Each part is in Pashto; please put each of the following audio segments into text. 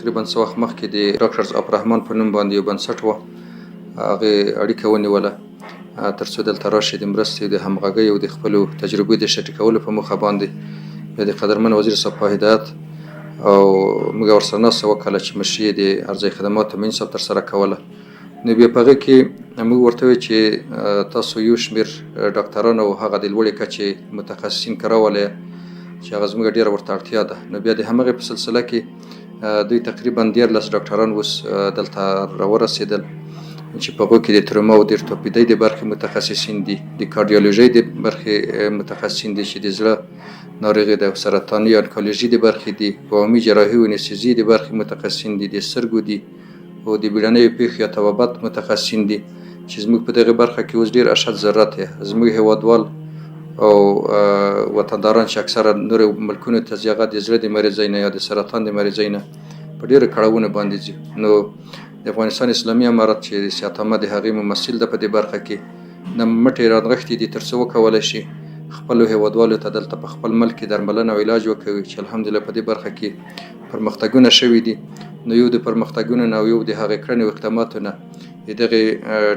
تقریبا څه وخت مخکې د ډاکټرز اپ رحمان په نوم باندې یو بنسټ و، هغې اړیکه ونیوله ترڅو دلته راشي د مرستې، د همغږۍ او د خپلو تجربو د شریکولو په موخه باندې. بیا د قدرمن وزیر صاحب په هدایت او موږ ورسره ناسته وکړه چې مشري یې د ارزي خدماتو معین صاحب ترسره کوله. نو بیا په هغې کې موږ ورته وویل چې تاسو یو شمېر ډاکټران او هغه د لوړې کچې متخصصین که راولئ چې هغه زموږ ډېره ورته اړتیا ده. نو بیا د همغې په سلسله کې دوی تقریبا 13 ډاکټران اوس دلته راورسېدل چې په هغو کې د تروما او د ارتوپیدۍ د برخې متخصصین دي، د کارډیولوژۍ د برخې متخصصین دي چې د زړه ناروغي ده، سرطاني انکولوژي د برخې دي، په عمومي جراحي او انستیزي د برخې متخصصین دي، د سترګو دي او د بیړنیو پېښو یا طبابت متخصصین دي چې زموږ په دغه برخه کې اوس ډېر اشد ضرورت دی. زموږ هېوادوال او وطنداران چې اکثره نورو ملکونو ته ځي، هغه د زړه د مریضۍ نه یا د سرطان د مریضۍ نه په ډېرو کړاوونو باندې ځي. نو د افغانستان اسلامي امارت چې د صحت عامه د هغې ممثل ده په دې برخه کې د مټې رانغښتې دي ترڅو وکولای شي خپلو هېوادوالو ته دلته په خپل ملک کې درملنه او علاج وکوي چې الحمدلله په دې برخه کې پرمختګونه شوي دي. نو یو د پرمختګونو نه او یو د هغې کړنې او اقداماتو نه د دغې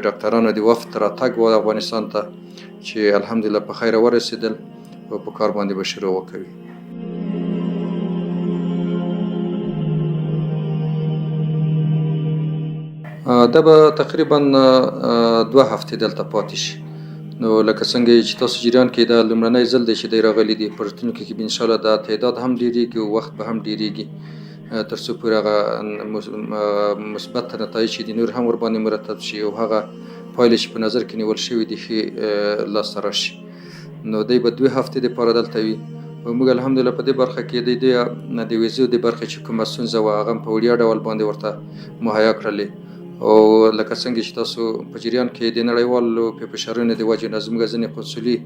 ډاکټرانو د وفد راتګ و افغانستان ته چې الحمدلله په خیره ورسېدل او په کار باندې به شروع وکوي. دا به تقریبا 2 هفتې دلته پاتې شي. نو لکه څنګه چې تاسو جریان کې دا لومړنی ځل دی چې دی راغلي دي، په راتلونکي کې به انشاءالله دا تعداد هم ډېرېږي او وخت به هم ډېرېږي تر څو پورې هغه مثبت نتایج چې دي نور هم ورباندې مرتب شي او هغه پایلې چې په نظر کې نیول شوي دي ښې لاسته راشي. نو دی به 2 هفتې دپاره دلته وي. او موږ الحمدلله په دې برخه کې د دې د ویزو د برخې چې کومه ستونزه وه هغه هم په وړیا ډول باندې ورته مهیا کړلې. او لکه څنګه چې تاسو په جریان کې د نړیوالو فشارونو د وجې نه زموږ ځینې قنسولي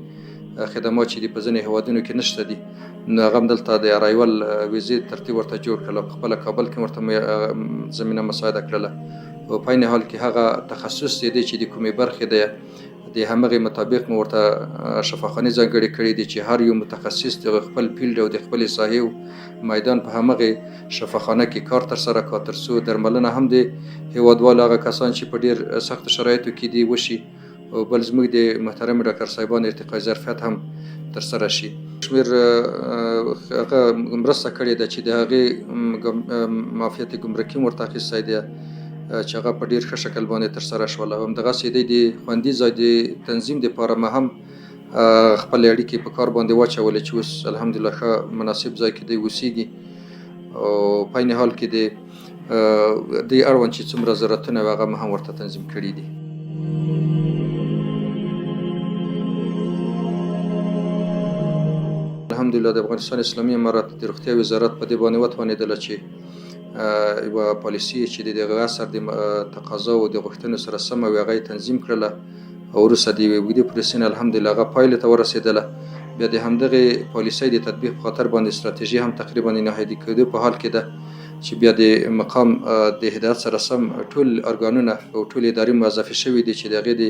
خدمات چې دي په ځینې هېوادونو کې نشته دي، نو هغه هم دلته د ارایول ویزې ترتیب ورته جوړ کړل او په خپله کابل کې ورته زمینه مساعده کړله. او په عین حال کې هغه تخصص دی چې د کومې برخې دی د همغې مطابق مو ورته شفاخانې ځانګړې کړې دي چې هر یو متخصص د خپل فیلډ او د خپلې ساحې او میدان په همغې شفاخانه کې کار ترسره کا ترڅو درملنه هم د هېوادوالو هغه کسان چې په ډېر سختو شرایطو کې دي وشي او بل زموږ د محترم ډاکټر صاحبان ارتقای ظرفیت هم ترسره شي. شمېر هغه مرسته کړې ده چې د هغې معافیت ګمرکي هم ورته اخیستی دی چې هغه په ډېر ښه شکل باندې ترسره شوله. او همدغسې دی د خوندي ځای د تنظیم دپاره مې هم خپلې اړیکې په کار باندې واچولې چې اوس الحمدلله ښه مناسب ځای کې دی اوسېږي. او په عین حال کې د دې اړوند چې څومره ضرورتونه وي هغه مې هم ورته تنظیم کړي دي. الحمدلله د افغانستان اسلامي امارت د روغتیا وزارت په دې باندې وتوانېدله چې یوه پالیسي چې د دغه عصر د تقاضا او د غوښتنو سره سمه وي هغه یې تنظیم کړله او وروسته د یوې اوږدې پروسې نه الحمدلله هغه پایلې ته ورسېدله. بیا د همدغې پالیسۍ د تطبیق په خاطر باندې ستراتیژي هم تقریبا د نهایي کېدو په حال کې ده چې بیا د مقام د هدایت سره سم ټول ارګانونه او ټول ادارې موظفې شوې دي چې د هغې د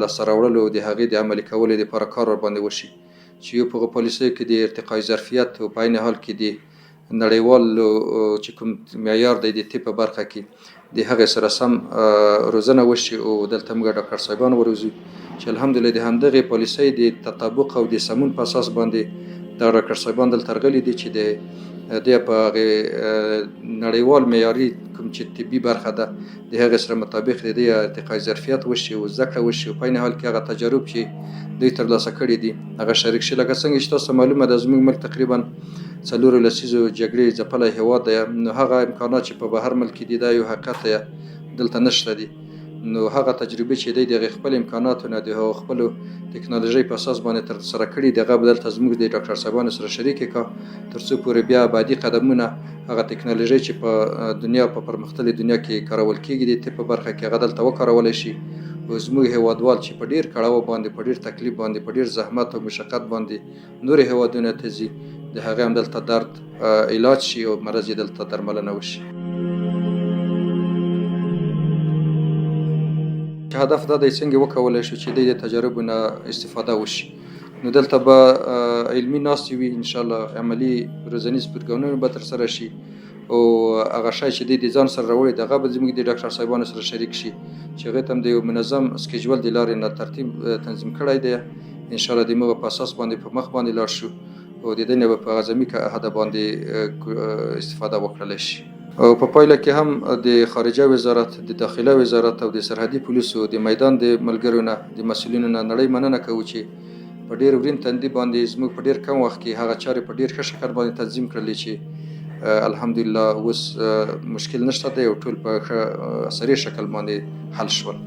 لاسته راوړلو او د هغې د عملي کولو لپاره کار ورباندې وشي چې یو په هغو پالیسیو کې د ارتقای ظرفیت او په عین حال کې د نړیوال چې کوم معیار دی د طب په برخه کې د هغې سره سم روزنه وشي او دلته موږ ډاکټر صاحبان وروزو چې الحمدلله د همدغې پالیسۍ د تطابق او د سمون په اساس باندې دا ډاکټر صاحبان دلته راغلي دي چې د دې په هغې نړیوال معیاري کوم چې طبي برخه ده د هغې سره مطابق د دې ارتقای ظرفیت وشي او زده کړه وشي او په عین حال کې هغه تجارب چې دوی ترلاسه کړي دي هغه شریک شي. لکه څنګه چې تاسو ته معلومه ده زموږ ملک تقریبا 4 لسیزو جګړې ځپلی هېواد دی، نو هغه امکانات چې په بهر ملک کې دي دا یو حقیقت دی دلته نشته دي. نو هغه تجربې چې دی د هغې خپل امکاناتو نه د هغو خپلو تکنالوژۍ په اساس باندې ترسره کړي دي هغه به دلته زموږ د ډاکټر صاحبانو سره شریکې کا ترڅو پورې بیا بعدي قدمونه هغه تکنالوژۍ چې په دنیا په پرمختللې دنیا کې کارول کېږي د طب په برخه کې هغه دلته وکارولی شي او زموږ هېوادوال چې په ډېر کړاو باندې په ډېر تکلیف باندې په ډېر زحمت او مشقت باندې نورو هېوادونو ته ځي د هغې هم دلته درد علاج شي او مرض یې دلته درملنه وشي. هدف دا دی څنګه وکولای شو چې د دې تجاربو نه استفاده وشي. نو دلته به علمي ناستې وي انشاءالله، عملي روزنیز پروګرامونه به ترسره شي او هغه شی چې دوی د ځان سره راوړي دغه به زموږ د ډاکټر صاحبانو سره شریک شي، چې هغې ته هم د یو منظم schedule د لارې نه ترتیب تنظیم کړی دی. ان شاء الله د موږ په اساس باندې په مخ باندې لاړ شو او د دې نه به په اعظمي حده باندې استفاده وکړلی شي. او په پایله کې هم د خارجه وزارت، د داخله وزارت او د سرحدي پولیسو د میدان د ملګرو نه، د مسؤلینو نه نړۍ مننه کوو چې په ډیر ورین تندي باندې زموږ په ډیر کم وخت کې هغه چارې په ډیر ښه شکل باندې تنظیم کړلې چې الحمدلله اوس مشکل نشته دی او ټول په ښه سریع شکل باندې حل شول.